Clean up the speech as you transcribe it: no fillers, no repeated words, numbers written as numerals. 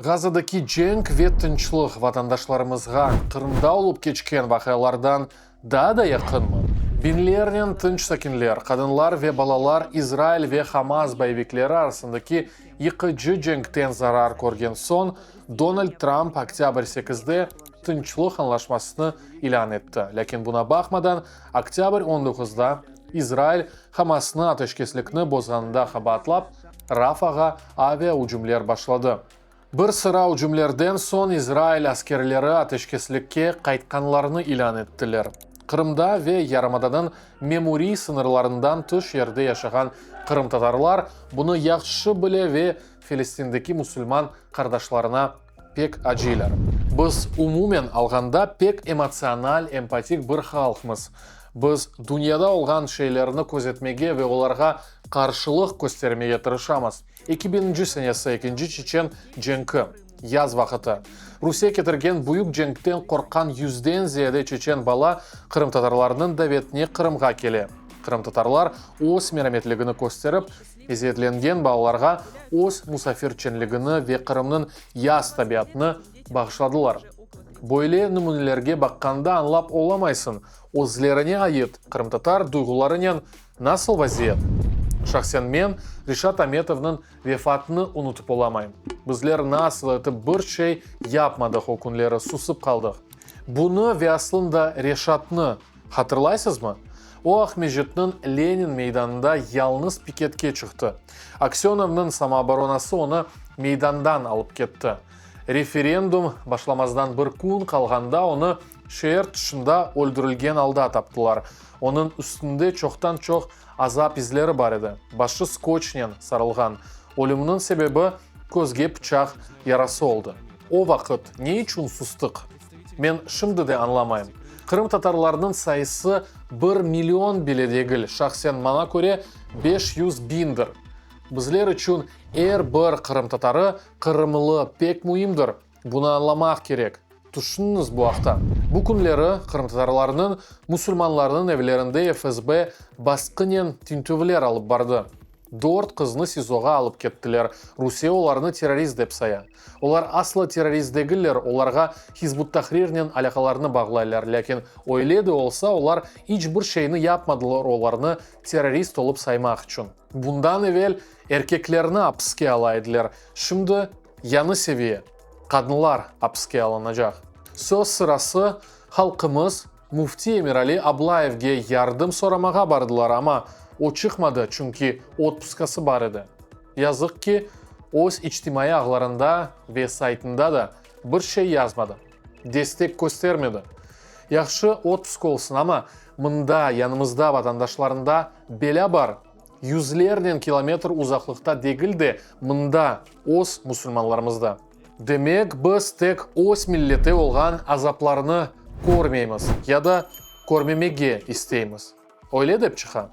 Gazadaki cenk ve tınçlıq vatandaşlarımızğa Qırımda olıp keçken vaqialardan daa da yaqınmı? Biñlernen tınç sakinler, qadınlar ve balalar İsrail ve Hamas boyevikleri arasındaki yıqıcı cenkten zarar körgen soñ, Donald Tramp oktâbr sekizde tınçlıq añlaşmasını ilân etti. Lâkin buna baqmadan, oktâbr on doquzda İsrail Hamasnı ateşkeslikni bozğanında qabaatlap, Rafağa avia ücümler başladı. Bir sıra ücümlerden soñ İsrail askerleri ateşkeslikke qaytqanlarını ilân ettiler. Qırımda ve yarımadanıñ memuriy sıñırlarından tış yerde yaşağan qırımtatarlar bunı yahşı bile ve Felestindeki musulman qardaşlarına pek acıylar. Biz umumen alğanda pek emotsional, empatik bir halqmız. Biz dünyada olğan şeylerni közetmege ve olarğa qarşılıq köstermege tırışamız. Eki biñinci senesi, ekinci çeçen cenki, yaz vaqıtı. Rusiye ketirgen büyük cenkten qorqqan yüzden ziyade çeçen bala qırımtatarlarnıñ davetine Qırımğa kele. Qırımtatarlar öz merametligini kösterip, eziyetlengen balalarğa öz musafirçenligini ve Qırımnıñ yaz tabiatını bağışladılar. Böyle nümünelerge baqqanda añlap olamaysıñ, özlerine ait qırımtatar duyğularınen nasıl vaziyet? Şahsen men Reşat Ametovnıñ vefatını unutıp olamayım. Bizler nasıl etip bir şey yapmadıq o künleri, susıp qaldıq. Bunı ve aslında Reşatnı Hatırlaysızmı? O Aqmescitniñ Lenin meydanında yalnız piketke çıqtı. Aksönovnıñ samooboronası onı meydandan alıp ketti. Referendum başlamazdan bir kün qalğanda onı şeer tışında öldürilgen alda taptılar. Onıñ üstünde çoqtan-çoq azap izleri bar edi, başı skotçnen sarılğan. Ölüminiñ sebebi közge pıçaq yarası oldı. O vaqıt ne içün sustıq? Men şimdi de añlamayım. Qırımtatarlarnıñ sayısı bir million bile degil, şahsen maña köre, 500 biñdir. Bizler içün er bir qırımtatarı, qırımlı pek müimdir, bunı añlamaq kerek. Tüşüniñiz bu aqta. Bu künleri qırımtatarlarnıñ, musulmanlarnıñ evlerinde FSB basqınen tintüvler alıp bardı. Dört qıznı SİZOğa alıp kettiler, Rusiye olarnı terrorist dep saya. Olar asla terrorist degiller, olarğa Hizb ut-Tahrirnen alâqalarını bağlaylar, lâkin öyle de olsa olar iç bir şeyni yapmadılar olarnı terrorist olıp saymaq içün. Bundan evel erkeklerni apiske ala ediler, şimdi yañı seviye, qadınlar apiske alınacaq. Söz sırası, halqımız Müfti Emirali Ablayevge yardım soramağa bardılar, amma o çıqmadı, çünki otpuskası bar edi. Yazıq ki, öz içtimaiy ağlarında ve saytında da bir şey yazmadı, destek köstermedi. Yahşı, otpusk olsun, amma mında, yanımızda, vatandaşlarında belâ bar, yüzlernen kilometr uzaqlıqta degil de, mında, öz musulmanlarımızda. Demek, biz tek öz millete olğan azaplarnı körmeymiz ya da körmemege isteymiz. Öyle dep çıqa.